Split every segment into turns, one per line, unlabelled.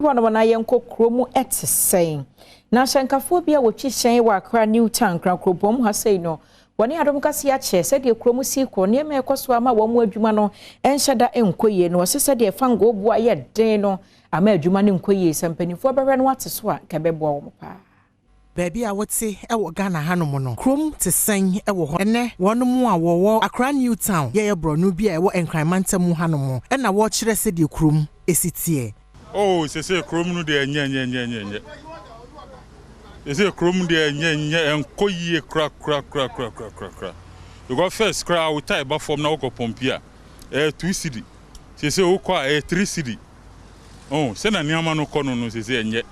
Hɔnom na yɛnkɔ kurom te sɛn na ahyɛnkafoɔ bi a wɔtwi hyɛn wɔ Accra New Town kuropɔn ha sei no, wɔne Adom Kase akyɛ sɛdeɛ kurom si kɔ, nneɛma ɛkɔ so ama wɔn mu adwuma no nhyɛ da nkɔ yie no. Wɔsɛ sɛdeɛ fango boa yɛ den no ama adwuma no nkɔ yie. Sɛ mpanimfoɔ bɛhwɛ no ate so a, nka ɛbɛboa wɔn paa.
Baabi a wote wɔ Ghana hanom no, kurom te sɛn wɔ hɔ? Ɛnɛ wɔn a wɔwɔ Accra New Town, yɛyɛ borɔno bi a ɛwɔ Nkran mantam hanom, ɛna wɔrekyerɛ sɛdeɛ kurom esi teɛ.
Oh, sese kurom no deɛ, nyɛ nyɛ nyɛ nyɛ nyɛ. Sese kurom deɛ, nyɛ nyɛ, nkɔ yie kora kora kora kora kora kora kora. Because first kora wo tyre ba fam na wokɔ pump a, ɛyɛ 2 cedi. Sese wokɔ a, ɛyɛ 3 cedi. Oh, sɛna nneɛma no kɔ no, sese ɛnyɛ.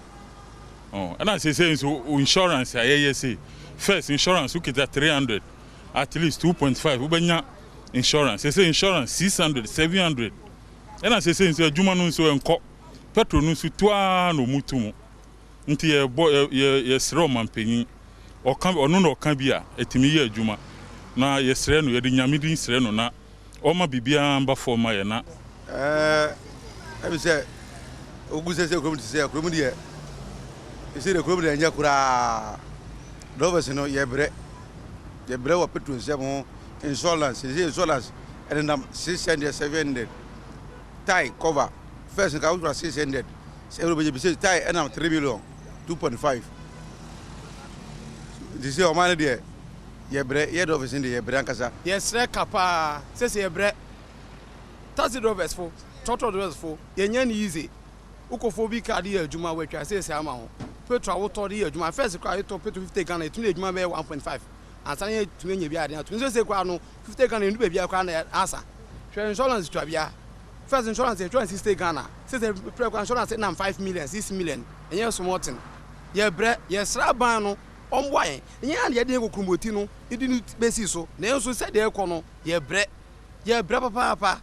Oh, ɛna sese nso insurance a yɛyɛ se first insurance wokita 300, at least 2.5 wobɛnya insurance. Sese insurance 600, 700. Ɛna sese nso adwuma no nso ɛnkɔ, petrol no nso tuaa na ɔmu tu mu. Nti yɛbɔ yɛ yɛsrɛ ɔmanpanyin, ɔka ɔno na ɔka bi a ɛtumi yɛ adwuma, na yɛsrɛ no, yɛde Nyame din srɛ no na ɔma biribiara mba fam ma yɛ na.
Ɛbi sɛ ogu sɛ kurom te sɛ kurom deɛ, ɛsɛ deɛ kurom deɛ ɛnyɛ koraa. Drivers no, yɛbrɛ, yɛbrɛ wɔ petrol nsɛm ho, insurance. Sɛ insurance ɛnenam 600, 700. Tyre cover, first nka wotwa 600 sɛ ɛwɔ bɛgye bi sɛ tyre ɛnam 3 million, 2.5. Nti sɛ ɔman no deɛ, yɛbrɛ, yɛ drivers no deɛ, yɛbrɛ ankasa.
Yɛsrɛ ka paa sɛ yɛbrɛ taxi drivers fo, trɔtrɔ drivers fo, yɛnyɛ no easy. Wokɔfoɔ bi kaa de yɛ adwuma, wɔatwa sɛ ama ho petrol a wotɔ de yɛ adwuma. First koraa yɛtɔ petrol 50 Ghana, yɛtumi de adwuma bɛyɛ 1.5 ansa na yɛtumi anya bi ade ato. Nso sɛ koraa no 50 Ghana ɛndu baabi a koraa na asa. Hwɛ, insurance twa bia, first insurance yɛtwa 60 Ghana, sɛ prɛ koraa insurance nam 5 million, 6 million, ɛnyɛ small thing. Yɛbrɛ, yɛsrɛ aban no ɔmboa yɛn. Ɛnyɛ ade yɛde yɛn kokuromoti no ɛdi no bɛsi so, nanso sɛdeɛ ɛkɔ no, yɛbrɛ, yɛbrɛ papaapa,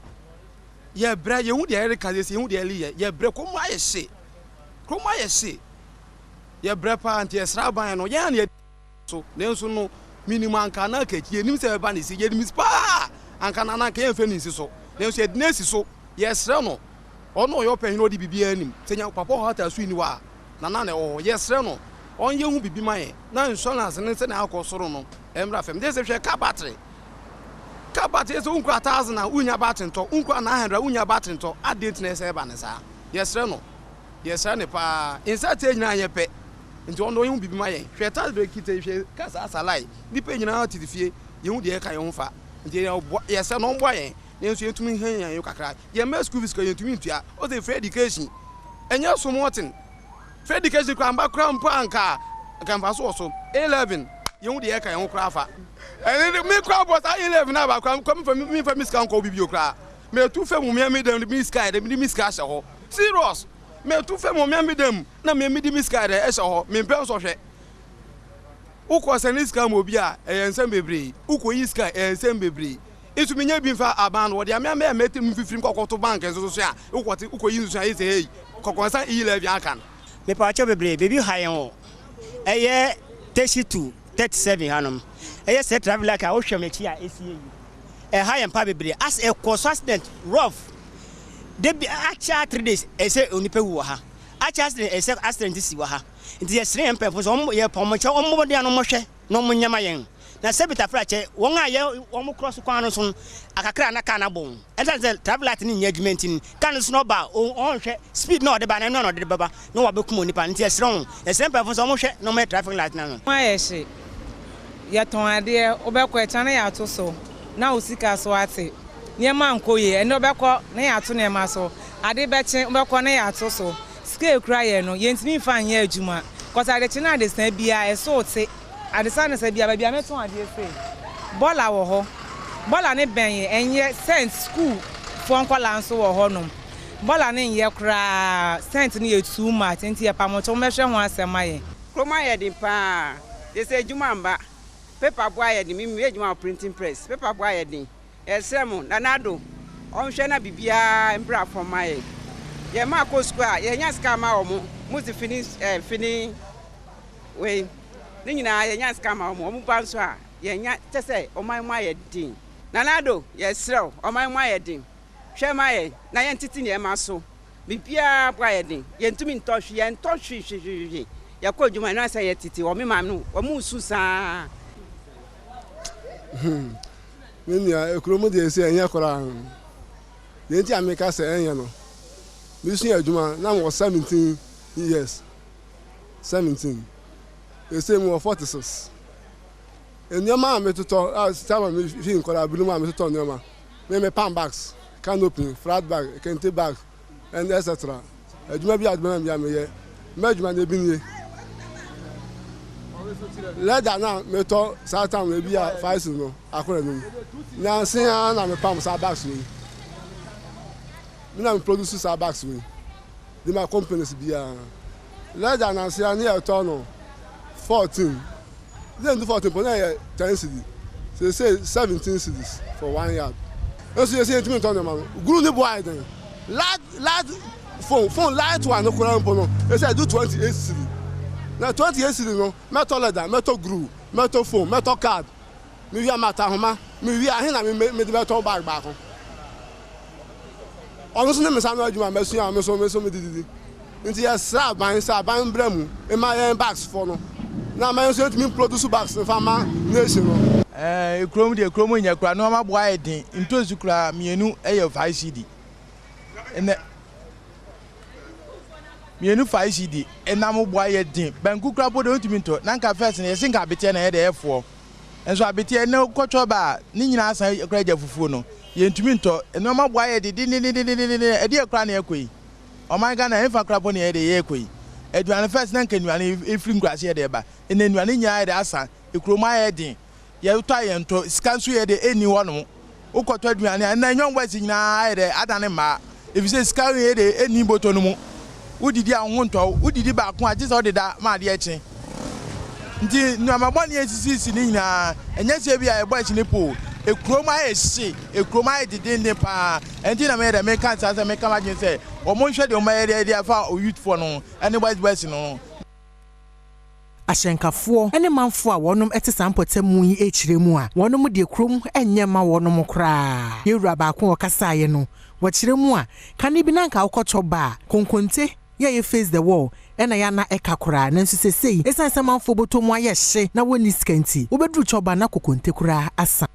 yɛbrɛ. Yɛhu deɛ yɛreka sɛ yɛhu deɛ yɛreyɛ. Yɛbrɛ, kurom ayɛ hye, kurom ayɛ hye, yɛbrɛ paa. Nti yɛsrɛ aban no, yɛn a yɛ so nanso no minim anka na akakyi yɛnim sɛ ɛbɛba ne si, yɛnim paa anka na anka yɛmfɛ ne nsi so, nanso yɛde no asi so. Yɛsrɛ no, ɔno ɔyɛ ɔpanyin, ɔde biribiara anim sɛ nya papa ɔhɔ ata so ni hɔ a nana na ɛwɔ hɔ. Yɛsrɛ no ɔnyɛ hu biribi ma yɛn na insurance ne sɛ na akɔ soro no ɛmmra fam. De sɛ hwɛ car battery, car battery sɛ wonkura 1,000 a, wonya battery ntɔ, wonkura 900 a, wonya battery ntɔ. Adeɛ nti na ɛsɛ ɛba ne saa. Yɛsrɛ no, yɛsrɛ ne paa. Nsateɛ nyinaa yɛ pɛ, nti ɔno ɔyɛ hu biribi ma yɛn. Hwɛ taxi bɛ kita, hwɛ kasa asalae, nipa nyinaa tete fie, yɛhu deɛ ɛka yɛn ho fa. Nti yɛsrɛ no ɔmboa yɛn na nso yɛntumi hɛn yɛn kakra. Yɛn mɛ school fees ka yɛntumi ntua. Ɔsɛ free education, ɛnyɛ small thing. Free education kora mba kora mpo anka nka mfa so wɔ so 11. Yɛhu deɛ ɛka yɛn ho koraa fa. Ɛne de mi kora bɔ saa 11 na ba kora mi fa mi fa mi sika nkɔ bibi koraa. Mɛ tu fɛ mu mia mi dɛm mi sika yɛ dɛ mi di mi sika ahyɛ hɔ serious. Mɛ tu fɛ mu mia mi dɛm na mɛ mi di mi sika yɛ dɛ ɛhyɛ hɔ. Mi mpɛ nsɔhwɛ. Wokɔ sɛ ne sika ma obi a, ɛyɛ nsɛm bebree. Wokɔ yi sika, ɛyɛ nsɛm bebree. Nso mi nya bi nfa aban no wɔde amea mɛ mɛ mu fifiri nkɔkɔto bank nso so a, wokɔ te wokɔ yi nso a, yɛ sɛ hey, kɔkɔnsa 11 aka no.
Mepaakyɛw bebree, beebi ha yɛn wɔ ɛyɛ 32 37 hanom. Ɛyɛ sɛ traffic light a wohwɛ m'akyi a ɛsie yi, ɛha yɛn pa bebree. As ɛkɔ so accident rough de bi akyɛ 3 days, ɛsɛ onipa wu wɔ ha. Akyɛ accident, ɛsɛ accident si wɔ ha. Nti yɛsrɛ yɛn mpanyinfo sɛ wɔn yɛ pɔn kyɛ wɔn mmɔden a wɔn hwɛ na wɔn nyɛma yɛn na sɛ bitafra kyɛ wɔn a yɛ wɔn korɔ so kwan no so no akakra na kaa na bɔ wɔn. Ɛsan sɛ traffic light no nyɛ adwuma nti no, kaa no so na ɔba ɔnhwɛ speed na ɔde ba na ɛno na ɔde bɛba na wabɛkum onipa. Nti yɛsrɛ wɔn, yɛsrɛ mpanyinfo sɛ wɔn hwɛ na wɔn yɛ traffic light na no.
Ayɛ hye, yɛtɔn adeɛ, wobɛkɔ ɛkya na yɛato so na wo sika so ate. Nneɛma nkɔ yie. Ɛnɛ wobɛkɔ na yɛato nneɛma so, ade bɛkye wobɛkɔ na yɛato so. Sika ekura yɛ no, yɛntumi nfa nyɛ adwuma kɔsɛ adekye na adesa biara ɛso te adesa ne sɛ bia baabi a metɔn adeɛ sei, bɔla wɔ hɔ, bɔla ne bɛn yɛ ɛnyɛ scent. School foɔ nkɔla nso wɔ hɔnom, bɔla ne nyɛ koraa, scent no yɛ too much. Nti yɛ pamɔtɔ wɔbɛhwɛ ho asɛm ayɛ.
Kurom ayɛ den paa de sɛ adwuma mba, paper bo ayɛ den. Mimi adwuma wɔ printing press, paper bo ayɛ den. Yɛsrɛ mo, Nana Addo ɔnhwɛ na biribiara mbra fam ma yɛn. Yɛn mma akɔ sukuu a, yɛnya sika ma wɔn mo si fini fini wei ne nyinaa, yɛnya sika ma wɔn ba nso a, yɛnya kyɛ sɛ ɔman mu ayɛ den. Nana Addo, yɛsrɛ wo, ɔman mu ayɛ den, hwɛ ma yɛn na yɛntete nneɛma so. Biribiara bo ayɛ den. Yɛntumi ntɔ hwee, yɛntɔ hwee hwee hwee hwee. Yɛkɔ adwuma no asɛ yɛtete hɔ. Me maame no, wɔn resu saa.
Hmm. Me nua, ekuro mu deɛ ɛsɛ ɛnyɛ koraa. Deɛ nti a meka sɛ ɛnyɛ no, mesua adwuma na mewɔ 17 years. 17. Ɛsɛ mu wɔ 46. Nneɛma a metotɔ, a sama mefi nkɔla binom a metotɔ nneɛma. Me mepam bags, canopy, flat bag, kente bag, and etc. Adwuma bi a adwuma bi a meyɛ. M'adwuma no ebi nie. Leather na metɔ saa tam ebi a 5 no akora no mu. Nanse ara na mepam saa bags wei. Me na me produce saa bags wei. De ma companies biara. Leather nanse ara ne yɛtɔ no 14. Ne ndu 14 po na yɛ 10 cedi. Seesei 17 cedis for 1 yard. Nso yɛsɛ yɛntumi ntɔ nneɛma no. Glue ne bo ayɛ den. Light light phone phone light one no koraa mpo no ɛsɛ ɛdu 28 cedi. Na 28 cedi no, mɛtɔ leather, mɛtɔ glue, mɛtɔ phone, mɛtɔ card. Mewie a mata ahoma, mewie ahe na mede bɛtɔ bag baako. Ɔno nso ne me nsa no adwuma mɛsua a me nso me nso mede didi. Nti yɛsrɛ aban sɛ aban mbrɛ mu mma yɛn bags fo no na ama yɛn nso yɛntumi produce bags mfa ma nation no.
Ɛɛ kurom deɛ, kurom nyɛ koraa. Nneɛma bo ayɛ den. Ntoosi koraa mmienu yɛ 5 cedi ɛnɛ, mmienu 5 cedi. Ɛnam bo ayɛ den. Banku koraa po deɛ, wontumi ntɔ. Na nka first no, yɛsi nka abeteɛ na ɛyɛ deɛ ɛyɛ nso abeteɛ ne kɔtɔ ba a ne nyinaa asan koraa gya fufuo no, yɛntumi ntɔ. Nneɛma bo ayɛ den dendendendenden. Ɛdeɛ koraa na ɛkɔ yi ɔman Ghana ɛnfa koraa po na yɛ de yɛkɔ yi. Aduane, first na nka nnuane efiri nkuraase yɛ de ba. Ɛnna nnuane nyinaa yɛ de asa. Ekurom ayɛ den, yɛtɔ a yɛntɔ. Sika nso yɛ de ɛnni hɔnom. Wokɔtɔ aduane a, ɛnna young boys nyinaa ayɛ dɛ adane mmaa, efisɛ sika yɛ de ɛnni bɔtɔ no mu. Wodidi a, wo ho ntɔ. Wodidi baako a, gye sɛ wode da ma adeɛ kye. Nti nneɛma bɔne a esisisi ne nyinaa, ɛnyɛ sɛ bi a yɛ boys ne po. Ekurom ayɛ hye, ekurom ayɛ dedenden paa. Ɛnti na meyɛ dɛ meka nsa sɛ meka m'adwene sɛ wɔn nhwɛ deɛ wɔn bɛyɛ de afa youthfoɔ no ɛne boys boys no.
Ahyɛnkafoɔ ne manfoɔ a wɔnom te saa mpɔtamu yi akyire mu a wɔnom deɛ, kurom nyɛ ma wɔnom koraa. Yɛwura baako a ɔkasaeɛ no, wɔkyerɛ mu a, kane bi na nka wokɔtɔ ba a, konkonte yɛyɛ face the wall ɛna yɛana ɛka koraa. Nanso sesei, ɛsiane sɛ manfoɔ bɔtɔ mu ayɛ hye na wɔnni sika nti, wobɛduru kyɔba na kokonte koraa asa.